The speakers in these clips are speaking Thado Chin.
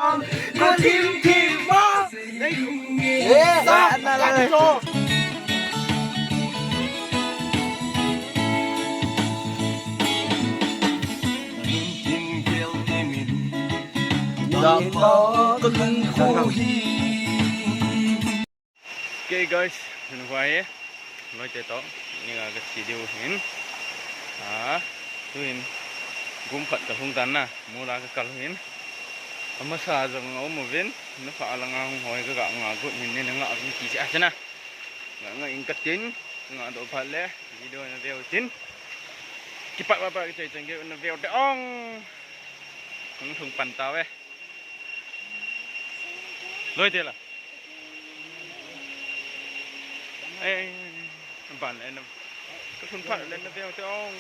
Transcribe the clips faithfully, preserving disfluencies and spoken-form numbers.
Okay guys, hin hua hi, loi te to, ni ga ka chi diu hin. Ah, tu hin, gum phat ka hung tan na, mol a ka kal hin. Amasa jong a um uvin, na pha lang a hung hoi ka ga nga gut hin ni na nga uvin ti cha cha na. Nga nga in ka tin, nga do phat le, video na veu tin. Kipat pa pa ka chai chang ke na veu te ong. Hung thung pan ta ve. Loi te la. Ei, ban le na. Ka thun phat le na veu te ong.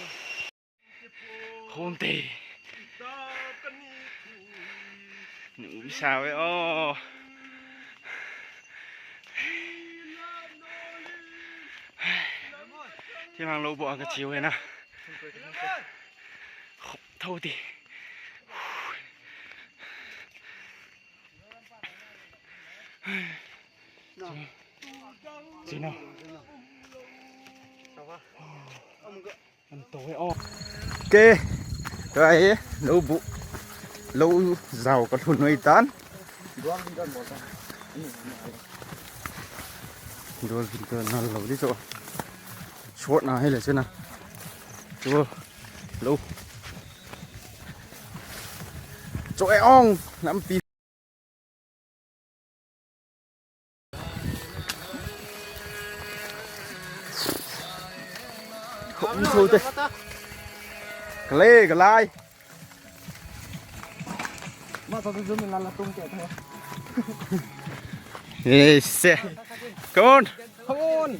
Khun te. Nu sa ve o. Thi mang lo bo ka chiu he na. Khop thou ti. China. An to he o. Ke. Tua hi lo bu. Lo jao ka lhun noi tan. Dual vin to na lo di cho. Short na he le chena. Cho lo. Cho e ong lampi. Khum thu te. Ka le ka lai. Yes. Come on. Come on.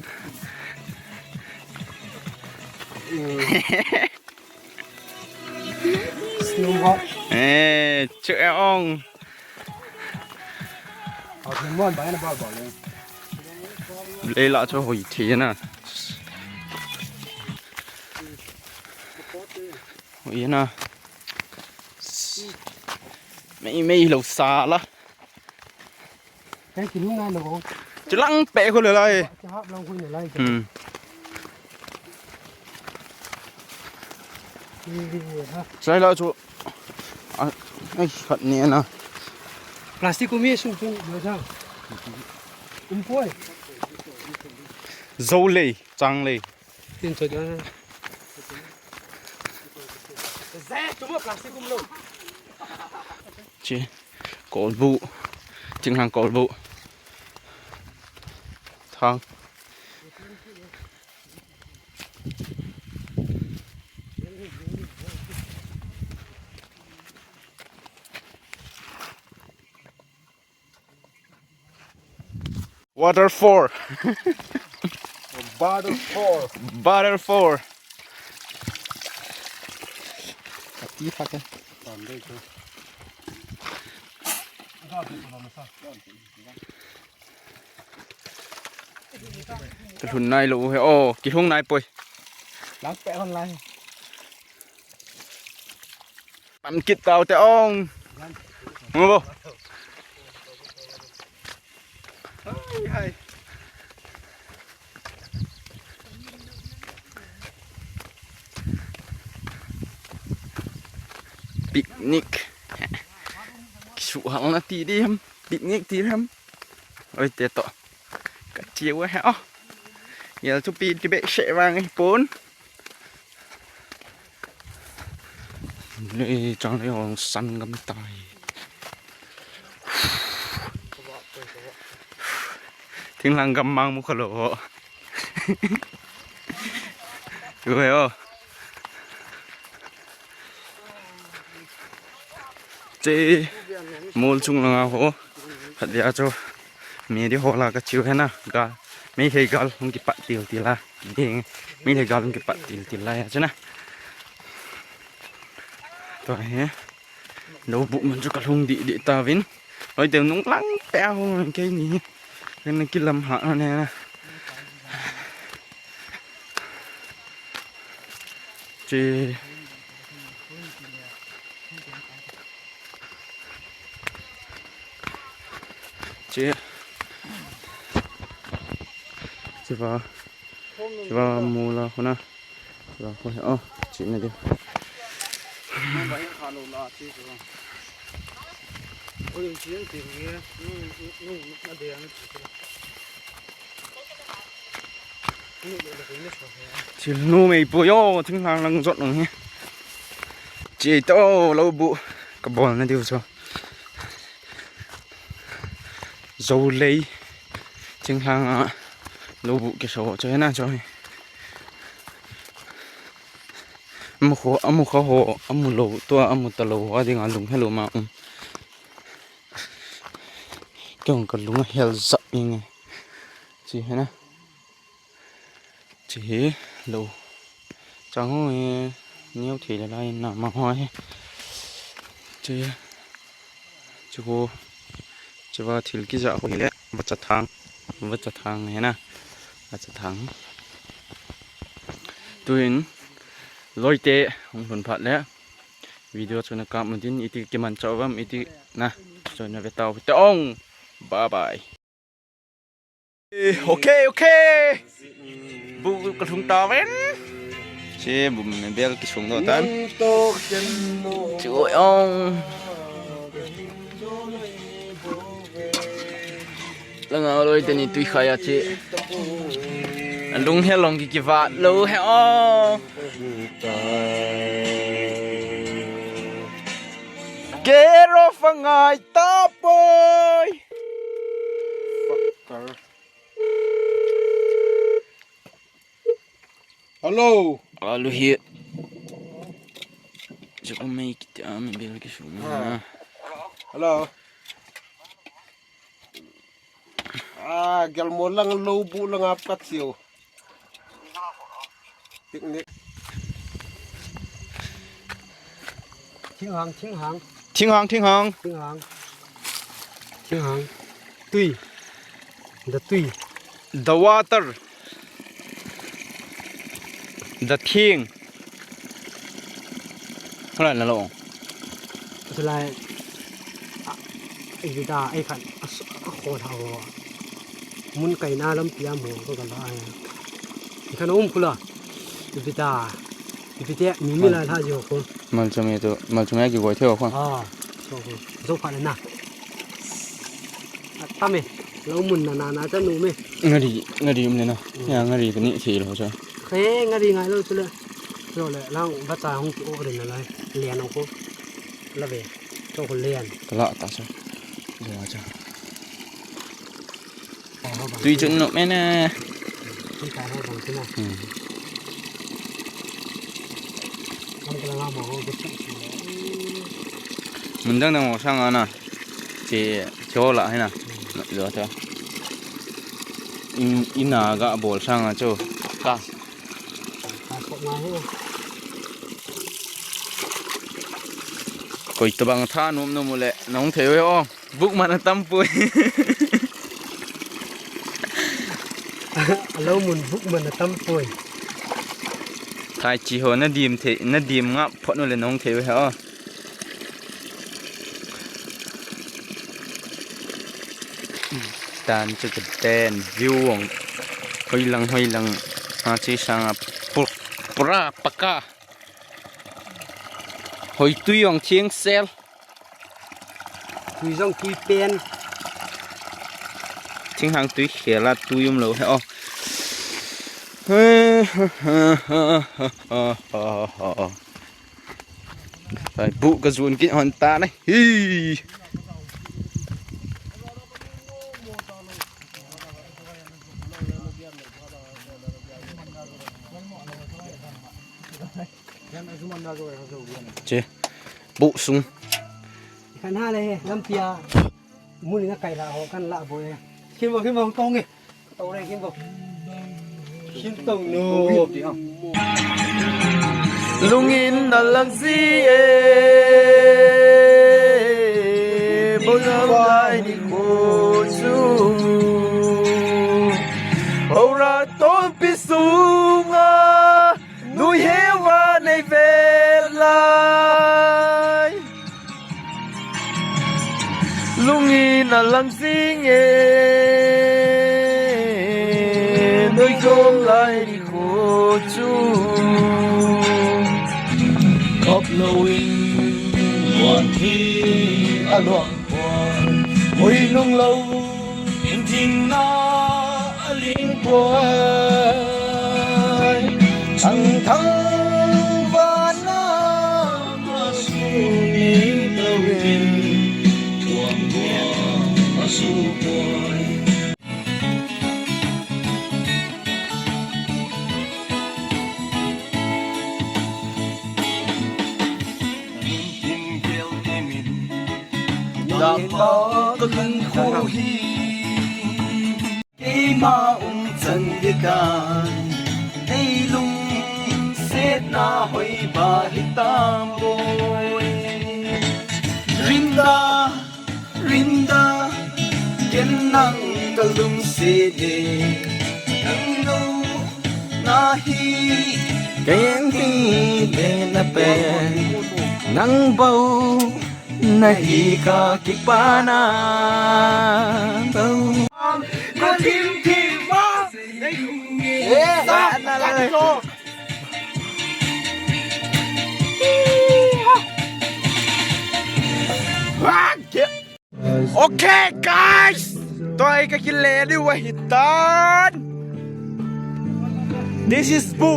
Snowball. Eh, chu e ong. Au, thum mon, bang na ball ball le. Lei la chu hoi thi na. Hoi na. Mei mei lo sa la. Kei kilhung nai lou. Chilang pe khu le lai. Kihap lang khu le lai. Hmm. Sai la chu. A, ai, khat ni na. Plastic um e sung chung, lo sa. Um poi. Zo lei, chang lei. Tin cho dia. Zai, chu mo plastic um lo. Chi, kolbu. Thinglhang kolbu. Thang. Waterfall. Waterfall. Waterfall. Ati pha ke. Tam dei ko. Ka lhun nai lou he. Oh, kilhung nai poi. Lang pe hon lai. Pan kit tau te ong. Ngo bo. Hai, hai. Picnic. Kisu hal na ti di ham. Picnic ti ham. Oi, te to. Ka chiu he o. Yel chu pi ti be she vang hi pon. Le chang le hong san gam tai. Thinglhang gam mang mu kha lo ho. Ui o. Che mol chung langa ho. Phat dia chu. Mei di ho la ka chiu he na. Ga. Meitei gal hung kipat til til a. Ding. Meitei gal hung kipat til til la ya chu na. Tua hi. Lou bu man chu ka lhung di di ta vin. Oi, te nung lang pe a hung kei ni. Ken na kilam ha na ne na. Che. Che. Chiva. Chiva mula khuna. Chiva khu. Oh, chi na di. Thil numei poi o, thinglhang lang jot nung hi. Che to, lou bu. Ka bol na diu chu. Jou lei. Thinglhang a lou bu kiso chu hena chu hi. Amu kho, amu kho ho, amu lou, tua amu ta lou, a dinga lung hel uma um. Kei hung ka lung a hel jap inge. Chi hena. Chi hi lou. Chang ho hi neo thei le lai na ma ho hi. Chi, chi ho. Chiva thil kija ho hi le. Vacha thang. Vacha thang hena. Vacha thang. Tuin loite hung lhun phat le. Video chu na kap mu din iti kiman chau vam iti na. Chu na ve tau te ong. Bye bye. Eh, okay, okay. Bu ka lhung ta ven. Che bu me bel ki sung do tan. Chu ong. Langa loi teni tui khai a che. Lung he long ki kivat lo he o. Kero fangai tapoi. Hello. Alu hi. Joko mai kiti a mi bel ki sung. Ah. Hello. Ah, gelmo lang lou bu lang a pat siu. Picnic. Thinghang, thinghang. Thinghang, thinghang. Thinghang. Thinghang. Tui. The tui. The water. The thing. Hala na lo. Sulai. A, ei da, ei khan, a, a kho tha ho. Mun kai na lam pia mo ko ka la ai. Ei khan um khula. Ei da. Ei te mi mi la tha jo ko. Mal chame to, mal chame ki goi theo ko. Ah, so ko. Zo pha na. Atame, lo mun na na na cha nu me. Ngari, ngari um le na. Mm. Ya ngari ka ni thei lo cha. Khe ngari ngai lo chu le. Lo le lang ba cha hung ki o re na lai. Lian ang ko. La ve. Cho ko lian. Ka la ta cha. Dua cha. Tui chun no me na. Tui ka ho bang chu na. Hmm. Lam ka la nga ma ho ke chu. Mun dang dang ho sang a na. Che, che ho la hi na. Lo cha. In, in a ga bol sang a chu. Ka. Ka ko nga hi. Koi tabang tha nom nom u le, nong thei ve o. Buk man atam poi. Alo mun buk man atam poi. Thai chi ho na dim thei, na dim nga phot u le nong thei ve o. Tan chu ka ten view ong. Hoi lang, hoi lang. Ha chi sang a pu-, pura paka. Hoi tui ong thieng sel. Tui jong tui pen. Thinghang tui khel a tui um lo he o. Ai, bu ka jun kit hon ta na hi. Che. Bu sung. Kan ha le he, lampi a. Mun nga kai la ho, kan la bo e. Kin bo, kin bo, tong e. To le kin bo. Kin tong no. Lungin na lang ji e. Bo na lai ni ko chu. Ora to pi sunga. Nui heva nei ve lai. Lungin a lang sing e, noi khom lai ni kho chu. Khop lo in, wan thi a luang poi. Hoi nung lo, in thing na a ling poi. Chang thang van na ma su ni lo in. Keima um chan di tan, nei lungsetna hoi ba hitam boi. Rinda, rinda, ken nang ka lungset e. Nang lo na hi, ken hi le na pen, nang bou. Nahi ka kipana bou. Ka thim thim ma. Eh, sa na la. Okay, guys. Tua hi ka kile diu ahitan. This is Bu.